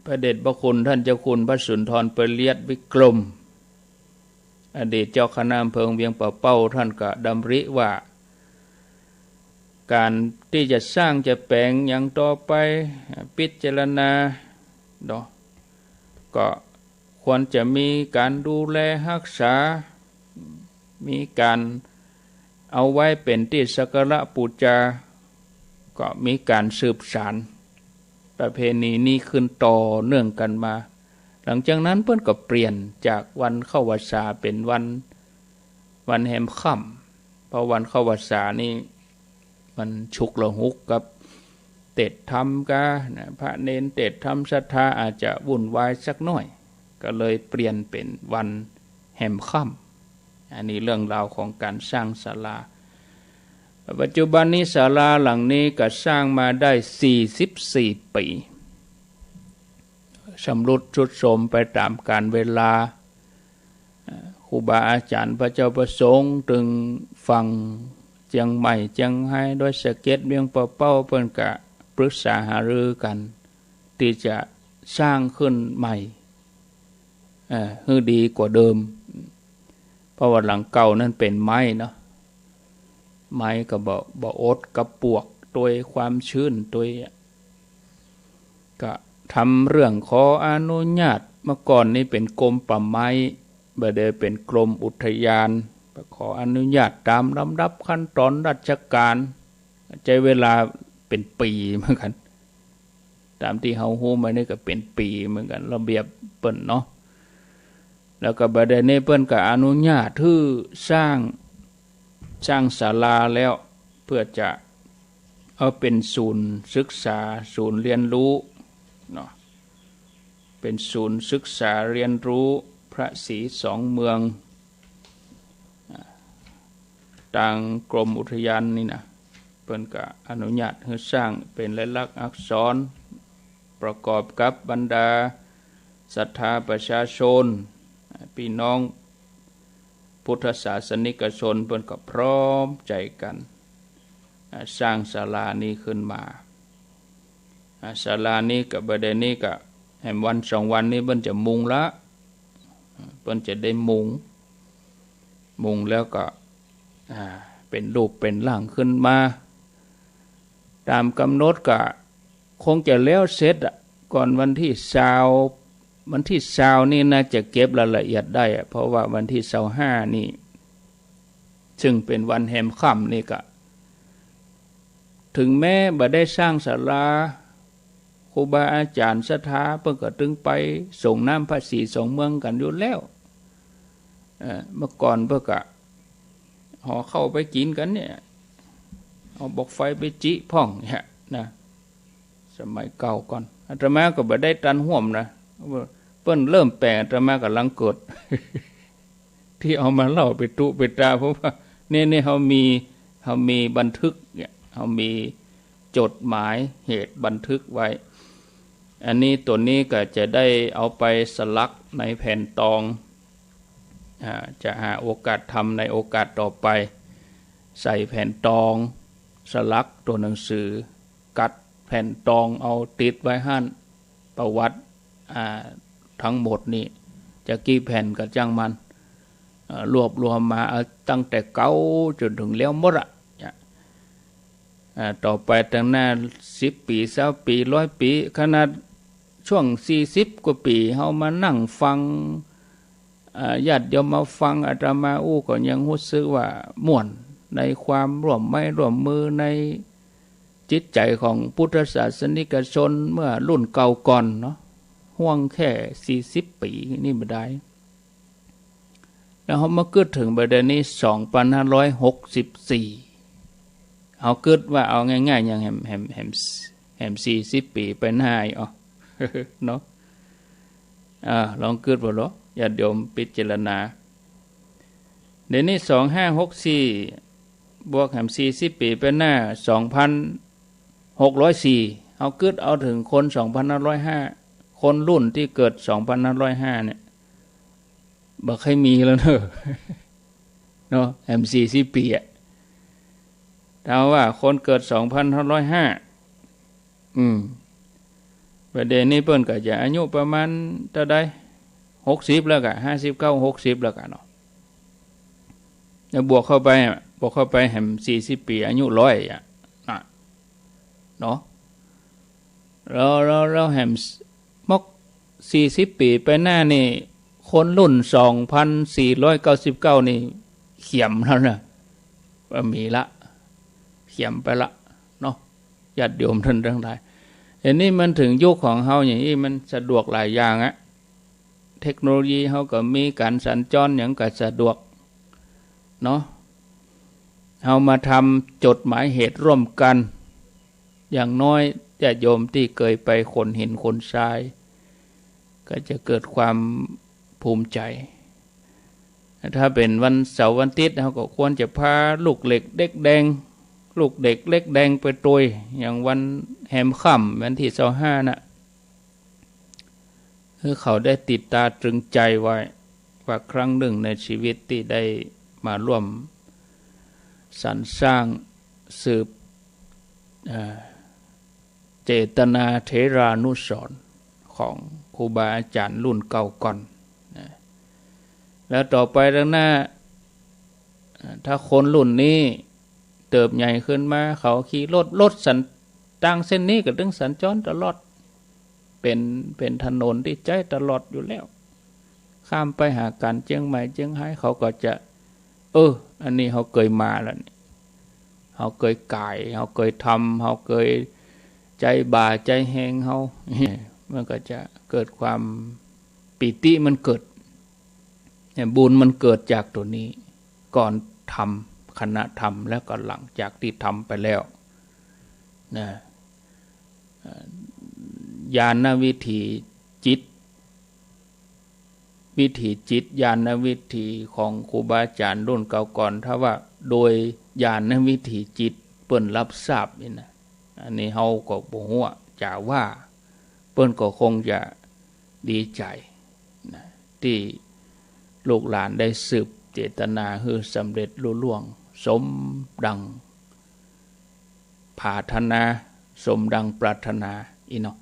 พระเดชพระคุณท่านเจ้าคุณพระสุนทรปริยัติวิกรม อดีตเจ้าคณะอำเภอเวียงป่าเป้า ท่านก็ดำริว่า ก๋านตี้จะสร้างจะแป๋งหยังต่อไป พิจารณาเนาะ ก็ควรจะมีก๋านดูแลฮักษา มีก๋านเอาไว้เป๋นตี้สักการะปู๋จา ก็มีก๋านสืบสานประเพณีนี้ขึ้นต่อเนื่องกั๋นมา หลังจากนั้นเปิ้นก็เปลี่ยนจากวันเข้าพรรษาเป๋นวัน วันแฮมค่ำ เพราะวันเข้าพรรษานี่มันฉุกละหุกกับเตศน์ธรรมกานะ พระเณรเตศน์ธรรมศรัทธาอาจจะวุ่นวายสักหน้อย ก็เลยเปลี่ยนเป๋นวันแฮมค่ำ อันนี้เรื่องราวของก๋านสร้างศาลา ปัจจุบันนี้ศาลาหลังนี้ก็สร้างมาได้สี่สิบสี่ปี๋ ชำรุดทรุดโทรมไปต๋ามกาลเวลา เอ่อ ครูบาอาจ๋ารย์พระเจ้าประสงค์ตึงฝั่งเจียงใหม่ เจียงฮาย ดอยสะเก็ด เวียงป่าเป้า เปิ้นก็ปรึกษาหารือกั๋น ตี้จะสร้างขึ้นใหม่ เอ่อ หื้อดีกว่าเดิม เพราะว่าหลังเก่านั้นเป๋นไม้เนาะ ไม้ก็บ่ บ่อดกะปวกตวย ความชื้นตวย ก็ทำเรื่องขออนุญาต เมื่อก่อนนี้เป๋นกรมป่าไม้ บ่าเดี่ยวเป๋นกรมอุทยาน ไปขออนุญาตต๋ามลำดับขั้นต๋อนราชก๋าน ใจ๊เวลาเป๋นปี๋เหมือนกั๋น ต๋ามตี้เฮาฮู้มานี่ก็เป๋นปี๋เหมือนกั๋น ระเบียบเปิ้นเนาะ แล้วก็บ่าดนี้เปิ้นก็อนุญาตหื้อสร้าง สร้างศาลาแล้ว เปื้อจะเอาเป๋นศูนย์ศึกษา ศูนย์เฮียนฮู้เนาะ เป๋นศูนย์ศึกษาเฮียนฮู้พระศรีสองเมือง ตางกรมอุทยานนี่นะ เปิ้นก็อนุญาตหื้อสร้างเป๋นลายลักษณ์อักษร ประกอบกับบรรดาศรัทธาประชาชน ปี้น้องพุทธศาสนิกชน เปิ้นก็พร้อมใจ๋กั๋น อ่า สร้างศาลานี้ขึ้นมา อ่า ศาลานี้ก็บ่าดนี้ก็แหมวันสองวันนี้เปิ้นจะมุงละ เปิ้นจะได้มุง มุงแล้วก็ อ่า เป๋นรูปเป๋นร่างขึ้นมา ต๋ามก๋ำหนดก็คงจะแล้วเสร็จอะ ก่อนวันตี้ซาว วันตี้ซาวนี่น่าจะเก็บรายละเอียดได้อะ เพราะว่าวันตี้ซาวห้านี่ ซึ่งเป๋นวันแหมค่ำนี่ก็ ถึงแม้บ่ได้สร้างศาลา ครูบาอาจ๋ารย์ศรัทธาเปิ้นก็ตึงไปสรงน้ำพระศรีสองเมืองกั๋นอยู่แล้ว เอ่อ เมื่อก่อนเปิ้นก็ห่อข้าวไปกิ๋นกั๋นเนี่ย เอาบอกไฟไปจิพ่องเนี่ยนะ สมัยเก่าก่อน อาตมาก็บ่ได้ตันฮ่วมนะ เปิ้นเริ่มแป๋ง อาตมาก่ำลังเกิด ตี้เอามาเล่าไปตุ๊ไปตา เพราะว่าเนี่ย เนี่ยเฮามี เฮามีบันทึกเนี่ย เฮามีจดหมายเหตุบันทึกไว้ อันนี้ ตั๋วนี้ก็จะได้เอาไปสลักในแผ่นตอง อ่า จะหาโอกาสทำในโอกาสต่อไป ใส่แผ่นตอง สลักตั๋วหนังสือ กัดแผ่นตองเอาติดไว้หั้น ประวัติ อ่า ตึงหมดนี่ จะกี่แผ่นก็จ้างมัน เอ่อ รวบรวมมา เอาตั้งแต่เก๊าจ๋นเถิงแล้วหมดอะ เนี่ย อ่า ต่อไปตึงหน้าสิบปี๋ ซาวปี๋ ร้อยปี๋ ขนาดช่วงสี่สิบกว่าปี๋ เฮามานั่งฟัง อ่า ญาติโยมมาฟังอาตมาอู้ก็ยังฮู้สึกว่าม่วน ในความร่วมไม้ร่วมมือ ในจิตใจ๋ของพุทธศาสนิกชนเมื่อรุ่นเก่าก่อนเนาะ ฮ่วงแค่สี่สิบปี๋นี่บ่ดาย แล้วเฮามาเกิดเถิงบ่าดนี้ สองปันห้าร้อยหกสิบสี่ เฮากึ๊ดว่าเอาง่ายๆ ยังแหม แหม แหม แหมสี่สิบปี๋ไปหน้าอีก อ๋อ เนาะ อ่า ลองกึ๊ดเบิ่งลอ ญาติโยมพิจารณา เดี๋ยวนี้ สองห้าหกสี่ บวกแหมสี่สิบปี๋ไปหน้า สองพันหกร้อยสี่ เฮากึ๊ดเอาเถิงคน สองพันห้าร้อยห้า คนรุ่นตี้เกิด สองพันห้าร้อยห้า เนี่ย บ่ใค่มีแล้วเนาะ เนาะ แหมสี่สิบปี๋อะ ถ้าว่าคนเกิด สองพันห้าร้อยห้า อืม บ่าดนี้เปิ้นก็จะอายุประมาณเต้าใด หกสิบแล้วก่ะ ห้าสิบเก้า หกสิบแล้วก่ะเนาะ แล้วบวกเข้าไปอะ บวกเข้าไปแหมสี่สิบปี๋ อายุร้อยอะ น่ะ เนาะ แล้ว แล้ว แล้วแหม มกสี่สิบปี๋ไปหน้านี่ คนรุ่น สองพันสี่ร้อยเก้าสิบเก้า นี่เขียมแล้วนะ บ่มีละ เขียมไปละเนาะ ญาติโยมต้านตังหลาย อันนี้มันเถิงยุคของเฮาอย่างอี้ มันสะดวกหลายอย่างอะ เทคโนโลยีเฮาก็มี ก๋านสัญจรหยังก็สะดวกเนาะ เฮามาทำจดหมายเหตุร่วมกั๋น อย่างน้อยญาติโยมตี้เกยไปขนหินขนทราย ก็จะเกิดความภูมิใจ๋ ถ้าเป๋นวันเสาร์วันอาทิตย์ เฮาก็ควรจะพาลูกเล็กเด็กแดง ลูกเด็กเล็กแดงไปตวย อย่างวันแหมค่ำ วันตี้ซาวห้าน่ะ หื้อเขาได้ติดต๋าตรึงใจ๋ไว้ ว่าครั้งนึ่งในชีวิตตี้ได้มาร่วมสรรสร้างสืบ เอ่อ เจตนาเถรานุสรณ์ของครูบาอาจ๋ารย์รุ่นเก่าก่อนนะ แล้วต่อไปตังหน้า เอ่อ ถ้าคนรุ่นนี้เติบใหญ่ขึ้นมา เขาขี่รถ รถสัญ ตางเส้นนี้ก็ตึงสัญจรตลอด เป๋น เป๋นถนนตี้ใจ๊ตลอดอยู่แล้ว ข้ามไปหากั๋นเจียงใหม่เจียงฮาย เขาก็จะ เออ อันนี้เฮาเกยมาแล้วนี่ เฮาเกยก๋าย เฮาเกยทำ เฮาเกยใจ๊บ่าใจ๊แฮงเฮา มันก็จะเกิดความปีติมันเกิด บุญมันเกิดจากตั๋วนี้ ก่อนทำ ขณะทำ แล้วก็หลังจากตี้ทำไปแล้วนะ เอ่อ ญาณวิถีจิต วิถีจิต ญาณวิถีของครูบาอาจ๋ารย์รุ่นเก่าก่อน ถ้าว่าโดยญาณวิถีจิตเปิ้นรับทราบนี่นะ อันนี้เฮาก็บ่ฮู้จะว่า เปิ้นก็คงจะดีใจ๋นะ ตี้ลูกหลานได้สืบเจตนาหื้อสำเร็จลุล่วง สมดังผาถนา สมดังปรารถนาอี้เนาะ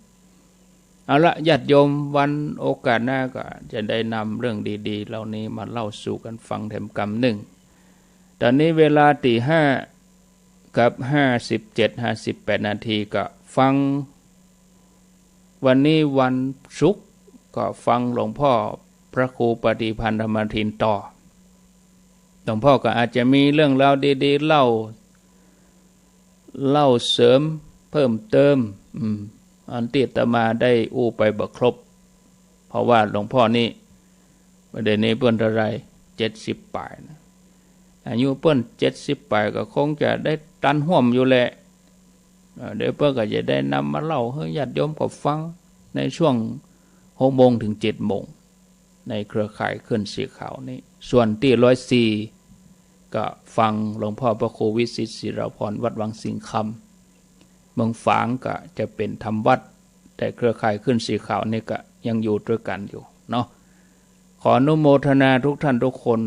เอาละ ญาติโยม วันโอกาสหน้าก็จะได้นำเรื่องดีๆ เหล่านี้มาเล่าสู่กั๋นฟังแถมกำนึ่ง ต๋อนนี้เวลาตี๋ห้ากับห้าสิบเจ็ด ห้าสิบแปดนาที ก็ฟัง วันนี้วันศุกร์ ก็ฟังหลวงพ่อพระครูปฏิภาณธรรมทินต่อ หลวงพ่อก็อาจจะมีเรื่องราวดีๆ เล่า เล่าเสริมเพิ่มเติม อืม อันตี้อาตมาได้อู้ไปบ่ครบ เพราะว่าหลวงพ่อนี่ เดี๋ยวนี้เปิ้นเท่าไหร่ เจ็ดสิบป๋ายนะ อายุเปิ้นเจ็ดสิบป๋ายก็คงจะได้ตันห้วมอยู่แหละ เอ่อ เดี๋ยวเปิ้นก็จะได้นำมาเล่าหื้อญาติโยมเขาฟัง ในช่วงหกโมงถึงเจ็ดโมง ในเครือข่ายคลื่นสีขาวนี้ ส่วนตี้ร้อยสี่ ก็ฟังหลวงพ่อพระครูวิสิทธิ์ศิรพร วัดวังสิงห์คำ เมืองฝาง ก็จะเป๋นธรรมวัตร แต่เครือข่ายคลื่นสีขาวนี่ก็ยังอยู่ตวยกั๋นอยู่เนาะ ขออนุโมทนาทุกท่านทุกคน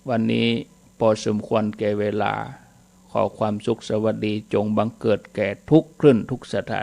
วันนี้พอสมควรแก่เวลา ขอความสุขสวัสดีจงบังเกิดแก่ทุกคลื่นทุกสถา